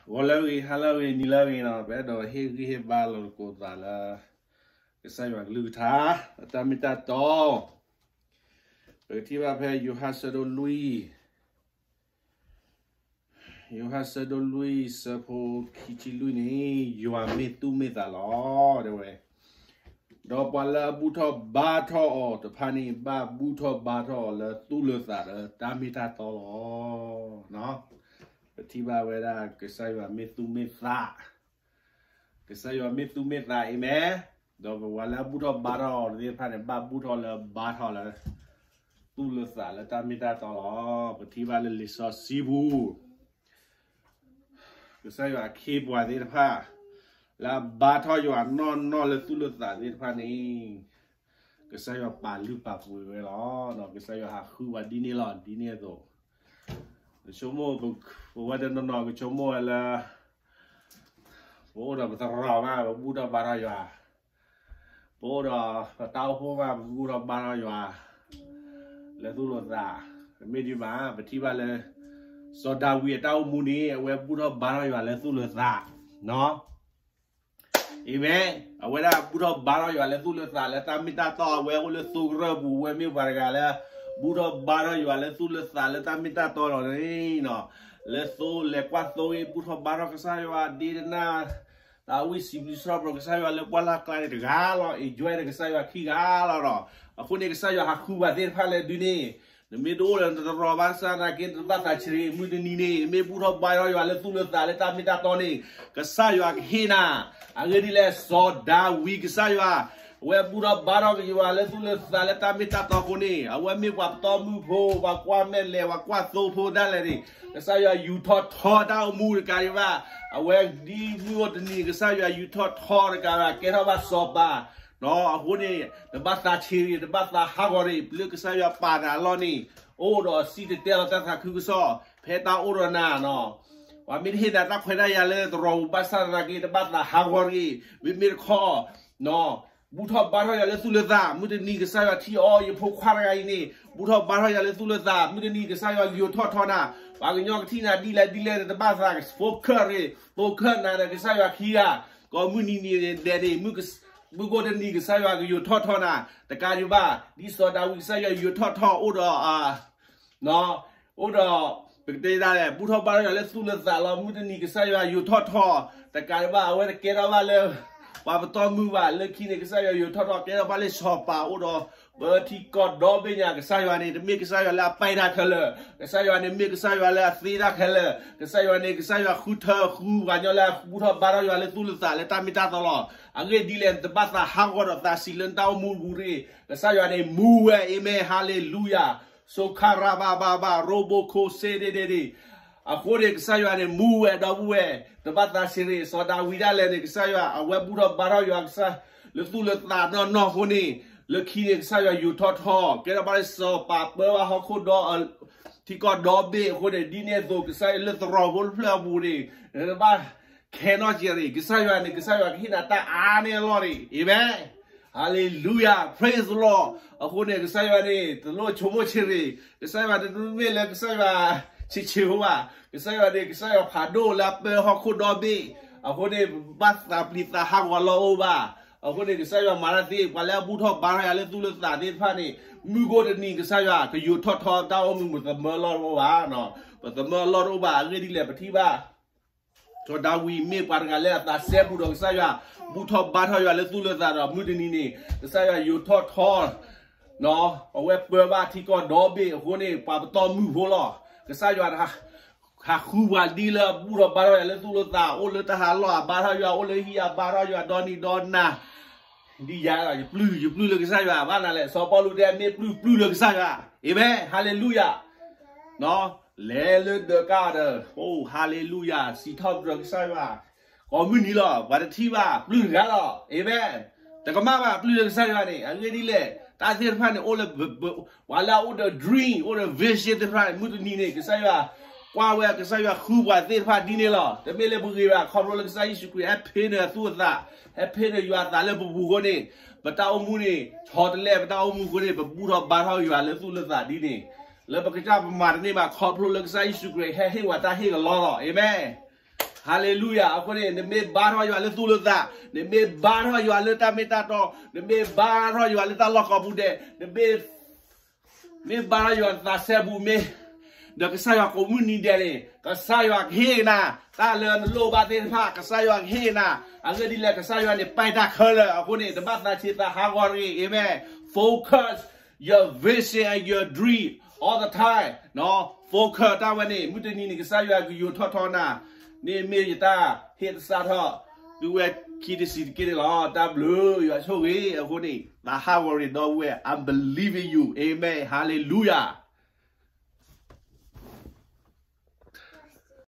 ဂီၤလၢအဂ့ၤ, ဟါလၢအဂ့ၤ, နံၤလၢအဂ့ၤန့ၣ်, ပအဲၣ်ဒိးဟ့ၣ်ဂံၢ်ဟ့ၣ်ဘါလိာ်သကိးသးလၢ ကစၢ်ယွၤကလုၢ်ကထါ, အတၢ်မ့ၢ်တၢ်တီ, ပကထံၣ်ဘၣ်ဖဲယိၤဟၣ်ဆၢဒိၣ်လွံၢ် ယိၤဟၣ်ဆၢဒိၣ်လွံၢ် ဆၢဖိခံဆံလွံၢ်န့ၣ်, ယွၤမ့ၢ်သူၣ်မ့ၢ်သးလီၤ, တဲဝဲ. ဒီးပှၤလၢအဘူၣ်ထီၣ်ဘါထီၣ်အီၤတဖၣ်န့ၣ် ဘၣ်ဘူၣ်ထီၣ်ဘါထီၣ်အီၤလၢသူၣ်လၢသးလၢတၢ်မ့ၢ်တၢ်တီလီၤ. ပထံၣ်ဘၣ်ဝဲဒၣ် ကစၢ်ယွၤမ့ၢ်သူၣ်မ့ၢ်သး, ကစၢ်ယွၤမ့ၢ်သူၣ်မ့ၢ်သး, အၤမ့ၣ်. ဒီးပှၤလၢအဘူၣ်ထီၣ်ဘါထီၣ်အီၤသ့ၣ်တဖၣ်န့ၣ် ဘၣ်ဘူၣ်ထီၣ်လၢဘါထီၣ်လၢ သူၣ်လၢသးလၢတၢ်မ့ၢ်တၢ်တီလီၤ. ပထံၣ်ဘၣ်လၢလံာ်စီဆှံပူၤ ကစၢ်ယွၤအခ့အပှၤသ့ၣ်တဖၣ် လၢအဘါထီၣ်ယွၤနီၢ်နီၢ်လၢသူၣ်လၢသးသ့ၣ်တဖၣ်န့ၣ်, ကစၢ်ယွၤပာ်လုၢ်ပာ်ပှ့ၤဝဲလီၤ. ကစၢ်ယွၤဟးဃုပှၤဒ်န့ၣ်လီၤ. ဒ်န့ၣ်အသိး ကဆိကမိၣ်, ပဝဲတနီၤနီၤ ကဆိကမိၣ်ဝဲလၢ ပအိၣ်ဒီးပသရိာ်မး ပဘူၣ်ထီၣ်ဘါထီၣ်ယွၤ, ပအိၣ်ဒီးပတၢ်အိၣ်ဖှိၣ်မး ပဘူၣ်ထီၣ်ဘါထီၣ်ယွၤ လၢသူၣ်လၢသး, တမ့ၢ်ဒံးဘၣ်. ပထံၣ်ဘၣ်လၢ စီၤဒၤဝံးအတၢ်အိၣ်မူန့ၣ် အဝဲဘူၣ်ထီၣ်ဘါထီၣ်ယွၤလၢသူၣ်လၢသး, အၤမ့ၣ်. အဝဲဒၣ်ဘူၣ်ထီၣ်ဘါထီၣ်ယွၤလၢသူၣ်လၢသးလၢတၢ်မ့ၢ်တၢ်တီ, အဝဲအိၣ်လၢသိကရၢၢ်ပူၤ, အဝဲမ့ၢ်ပှၤတဂၤလၢ ဘူၣ်ထီၣ်ဘါထီၣ်ယွၤလၢသူၣ်လၢသးလၢတၢ်မ့ၢ်တၢ်တီလီၤန့ၣ်, လၢသိလဲၤကွၢ်သိဂ့ၤ ဘူၣ်ထီၣ်ဘါထီၣ်ကစၢ်ယွၤဒ့တနၢ်, တၢ်ဝံၣ်စံးဘျုးစံးထီၣ်ပတြၢၤကစၢ်ယွၤလၢပှၢ်လၢ်ကျါန့ၣ်တဂၤလီၤ, enjoy ဒီးကစၢ်ယွၤခံဂၤလီၤဒီး, အဃိန့ၣ် ကစၢ်ယွၤဟးဃုပှၤသ့ၣ်တဖၣ်လၢဒ်န့ၣ်, နမ့ၢ်တအိၣ်လၢနတရီၤဘၣ်ဆၣ်သနာ်က့ နတဘၣ်သးဆံးရ့ၣ် မုၢ်တနံၤန့ၣ် မ့ၢ်ဘူၣ်ထီၣ်ဘါထီၣ်ယွၤလၢသူၣ်လၢသးလၢတၢ်မ့ၢ်တၢ်တီန့ၣ်, ကစၢ်ယွၤကဟ့ၣ်နၤ, အဂ့ၢ်ဒ်လဲၣ် စီၤဒၤဝံးကစၢ်ယွၤ အဝဲဘူၣ်ထီၣ်ဘါထီၣ်ယွၤလၢသူၣ်လၢသးလၢတၢ်မ့ၢ်တၢ်တီအဃိန့ၣ်, အဝဲမ့ၢ်ပှၤပတီၢ်မုၢ်ဖိ, ပှၤကွၢ်မဲာ်လဲၤ, ပှၤကွၢ်သိဖိဒၣ်လဲာ်န့ၣ်, ကစၢ်ယွၤယူာ်ထီၣ်ထီတၢ်အိၣ်မူတကးဒံးဘၣ်, အဝဲဒ်မုၢ်အိၣ်တနံၤ ကစၢ်ယွၤယူာ်ထီၣ်ထီတကးဘၣ် ကဲထီၣ်ဘၣ်စီၤပၤ အဃိန့ၣ် တဘၣ်သးဆံးရ့ၣ် တဘၣ်သးဟးဂီၤရ့ၣ် လၢကစၢ်ယွၤပာ်နၤအလီၢ်န့ၣ်, အိၣ်ဒီးစံၣ်တဲၤတဲလီၤတၢ်သးခုကစီၣ် ဖဲတၢ်အိၣ်ဒီးနၤ, ပှၤမ့ၢ်တဟ့ၣ်နၤတၢ်ခွဲးတၢ်ယာ်လၢတရီၤပူၤဘၣ်ဆၣ်သနာ်က့ တဘၣ်သးဟးဂီၤရ့ၣ်, မ့မ့ၢ်တခီ ဘူၣ်ထီၣ်ဘါထီၣ်ယွၤလၢသူၣ်လၢသး, မုၢ်တနံၤကစၢ်ယွၤထံၣ်အီၤ ယဖိခွါတဂၤအံၤန့ၣ်, ဘူၣ်ထီၣ်ဘါထီၣ်ယွၤလၢသူၣ်လၢသး, မုၢ်တနံၤကစၢ်ယွၤယူာ်ထီၣ်ထီနၤ, ပှၤကညီကထံၣ်နၤဒ်လဲၣ်ဒ်လဲၣ် တဘၣ်သး focus ရ့ၣ်, focus နၤဒီးကစၢ်ယွၤခံဂၤ, ကိးမုၢ်နံၤနံၤဒဲးန့ၣ်, မုၢ်ကိၢ်တနံၤကစၢ်ယွၤကယူာ်ထီၣ်ထီနၤ, တကးဒံးဘၣ် ဒ်စီၤဒၤဝံးကစၢ်ယွၤယူာ်ထီၣ်ထီအိၣ်ဒီး အိၣ်ဒီး ပကတဲဒၣ်လဲၣ် ဘူၣ်ထီၣ်ဘါထီၣ်ယွၤလၢသူၣ်လၢသးလီၤ. မုၢ်တနံၤကစၢ်ယွၤယူာ်ထီၣ်ထီ, တကးဒံးဘၣ် အဝဲတကဲထီၣ်ဘၣ်လၢ ပှၤပတီၢ်မုၢ်ဘၣ်. လၢခံန့ၣ် ကစၢ်ယွၤယူာ်ထီၣ်ထီ ကဲထီၣ်ဘၣ်လၢစီၤပၤအိၣ်ဒီး ပၢထံကီၢ်ဒီဘ့ၣ်ညါ. ကစၢ်ယွၤန့ၣ် တမ့ၢ်ကစၢ်ယွၤလၢအပဲတၢ်ခဲလၢာ်, ကစၢ်ယွၤန့ၣ် မ့ၢ်ကစၢ်ယွၤလၢအသ့တၢ်ခဲလၢာ်. ကစၢ်ယွၤန့ၣ် ကစၢ်ယွၤဃုထၢဃုပှၤကညီလၢအဘူၣ်ထီၣ်ဘါထီၣ်ယွၤလၢသူၣ်လၢသးလၢတၢ်မ့ၢ်တၢ်တီလီၤ. အဂ့ၢ်ဒ်လဲၣ် နတဘၣ်သးဟးဂီၤဒီးသးဆံးလၢနတၢ်အိၣ်မူပူၤတဂ့ၤ. ကစၢ်ယွၤန့ၣ် မူဝဲ, အၤမ့ၣ်, ဟါလ့လူယၤ. စိခါရၤဘၤဘၤဘၤ ရိဘိခိစ့ဒ့ဒ့ဒ့. အဃိန့ၣ် ကစၢ်ယွၤန့ၣ် မူဝဲဒီပုၢ်ဝဲၢ်, တဘၣ်သးဆံးရ့ၣ်. စီၤဒၤဝံးဒၣ်လဲာ်န့ၣ် ကစၢ်ယွၤ အဝဲဘူၣ်ထီၣ်ဘါထီၣ်ယွၤကစၢ် လၢသူၣ်လၢသးနီၢ်နီၢ်အဃိန့ၣ်, လၢခံန့ၣ် ကစၢ်ယွၤယူာ်ထီၣ်ထီ ကဲထီၣ်ဘၣ်လၢစီၤပၤ ပၢဘၣ်ဟီၣ်ခိၣ်ဒီ ထံကီၢ်ဒီဘ့ၣ်အဃိန့ၣ်, ဒ်န့ၣ်အသိး ကစၢ်ယွၤလၢသရိာ်ဖိတဖျၢၣ်အပူၤန့ၣ် နတဘၣ်ခဲနီၣ်က့ၤရ့ၣ်. ကစၢ်ယွၤန့ၣ် ကစၢ်ယွၤကဟ့ၣ်နၤတၢ်အါန့ၢ်အလီၢ်န့ၣ်, အၤမ့ၣ်, ဟါလ့လူယၤ, praise the Lord. အဃိန့ၣ် ကစၢ်ယွၤန့ၣ် တလိၣ်ဆိကမိၣ်ဆံးရ့ၣ်, ကစၢ်ယွၤတမ့ၢ်လၢကစၢ်ယွၤဆံးဆံးဖိဘၣ်. ကစၢ်ယွၤန့ၣ် ကစၢ်ယွၤဖးဒိၣ်လၢအပၢဟီၣ်ခိၣ်ဒီဘ့ၣ်. အဃိန့ၣ် ဘၣ်သးပျံၤသးဟးဂီၤလီၤအိၣ်ဘၣ်. အဃိန့ၣ် ကစၢ်ယွၤမၤတၢ်သ့, ပှၤလၢအဘူၣ်ထီၣ်ဘါထီၣ်ယွၤလၢသူၣ်လၢသးသ့ၣ်တဖၣ်န့ၣ်, မုၢ်ကိၢ်တနံၤ ကစၢ်ယွၤကယူာ်ထီၣ်ထီတၢ်အိၣ်မူ, ပသမၢလီၢ်တအိၣ်ဘၣ်, ပသမၢလီၢ်တအိၣ်ဘၣ်. အဂ့ၢ်ဒ်လဲၣ် ပထံၣ်ဘၣ် စီၤဒၤဝံးမ့ၢ်ပှၤတဂၤလၢအသးစဲဘူးဒီးကစၢ်ယွၤ, ဘူၣ်ထီၣ်ဘါထီၣ်ယွၤလၢသူၣ်လၢသးဒီး မုၢ်တနံၤန့ၣ် ကစၢ်ယွၤယူာ်ထီၣ်ထီ, အဝဲပၢဘၣ်ထံကီၢ်ဒီဘ့ၣ်အဃိန့ၣ် ပှၤပတီၢ်မုၢ်ဖိလီၤ. ကစၢ်ယွၤ ဟးဃုပှၤဒ်လၢအဘူၣ်ထီၣ်ဘါထီၣ်ယွၤလၢသူၣ်လၢသး, အိၣ်လၢတၢ်ဟးလီၢ်အဘါထီၣ်ယွၤ, အိၣ်လၢဟံၣ်အဘါထီၣ်ယွၤ, ဒီနံၤဒီနၤ ဒ်ယၤ ယပျုၢ်, ယပျုၢ်လၢကစၢ်ယွၤ, ဘၣ်နၤလဲၣ်, စီၤပီလူးတဲ မ့ၢ်ပျုၢ်, ပျုၢ်လၢကစၢ်ယွၤ, အၤမ့ၣ်, ဟါလ့လူယၤ, လဲၤလၢဒၢးကါဒီး, အိၣ်, ဟါလ့လူယၤ, စံးထီၣ်ပတြၢၤကစၢ်ယွၤ, ကိးမုၢ်နံၤလီၤ, ပှၤတထံၣ်ဘၣ်, ပျုၢ်တဂၤလီၤ, အၤမ့ၣ်, တကမၣ်ဘၣ်, ပျုၢ်လၢကစၢ်ယွၤန့ၣ်, အဂ့ၢ်ဒ်လဲၣ်, တၢ်သ့ၣ်တဖၣ်န့ၣ် အိၣ်လၢ ပှၤလၢအအိၣ်ဒီး dream, အိၣ်ဒီး vision သ့ၣ်တဖၣ်န့ၣ် မုၢ်တနံၤန့ၣ် ကစၢ်ယွၤကွၢ်ဝဲ, ကစၢ်ယွၤဃုပှၤသ့ၣ်တဖၣ်ဒ်န့ၣ်လီၤ. တမ့ၢ်လၢပဂ့ၤဘၣ်, ခီဖျိလၢကစၢ်ယ့ၣ်ၡူးခရံာ် ဟဲဖ့န့ၢ်အသူၣ်အသး, ဟဲဖ့န့ၢ်ယွၤအသးလၢပပူၤအဃိန့ၣ်, ပတၢ်အိၣ်မူန့ၣ် ဆီတလဲပတၢ်အိၣ်မူအဃိန့ၣ်, ပဘူၣ်ထီၣ်ဘါထီၣ်ယွၤလၢသူၣ်လၢသးဒ်န့ၣ်, လၢပကစၢ်ပမၤတန့ၢ်ဘၣ်, ခီဖျိလၢကစၢ်ယ့ၣ်ၡူးခရံာ် ဟဲဟ့ၣ်ဝဲတၢ်ဟ့ၣ်ကလီလီၤ, အၤမ့ၣ်. Hallelujah. အဃိန့ၣ် နမ့ၢ်ဘါထီၣ်ယွၤလၢသူၣ်လၢသး, နမ့ၢ်ဘါထီၣ်ယွၤလၢတၢ်မ့ၢ်တၢ်တီ, နမ့ၢ်ဘါထီၣ်ယွၤလၢတၢ်လီၢ်ကိးပူၤဒဲး, နမ့ၢ် မ့ၢ်ဘါထီၣ်ယွၤသးစဲဘူးမ့ၢ်, ဒီးကစၢ်ယွၤကိးမုၢ်နံၤဒဲးန့ၣ် ကစၢ်ယွၤကဟ့ၣ်နၤ, တၢ်လၢနလိၣ်ဘၣ်သ့ၣ်တဖၣ် ကစၢ်ယွၤကဟ့ၣ်နၤ, အဂ့ၢ်ဒ်လဲၣ် ကစၢ်ယွၤန့ၣ် ပာ်တၢ်ခဲလၢာ် အဃိန့ၣ် တဘၣ်သးဆံးသးဟးဂီၤတဂ့ၤ, amen. Focus your vision and your dream all the time, focus တၢ်ဝဲန့ၣ် မုၢ်တနံၤန့ၣ် ကစၢ်ယွၤကယိးထီၣ်ထီနၤ, န့ၣ်မ့ၢ်ယတၢ်ဟ့ၣ်သဆၣ်ထီၣ် သုဝဲခံတဆံးတက့ၢ်န့ၣ်လီၤ. တၢ်ဘျုးယွၤဆိၣ်ဂ့ၤအဃိန့ၣ် သးဟးဂီၤတဂ့ၤ ဒီပုၢ်ဝဲၢ်, I believe in you, amen, hallelujah.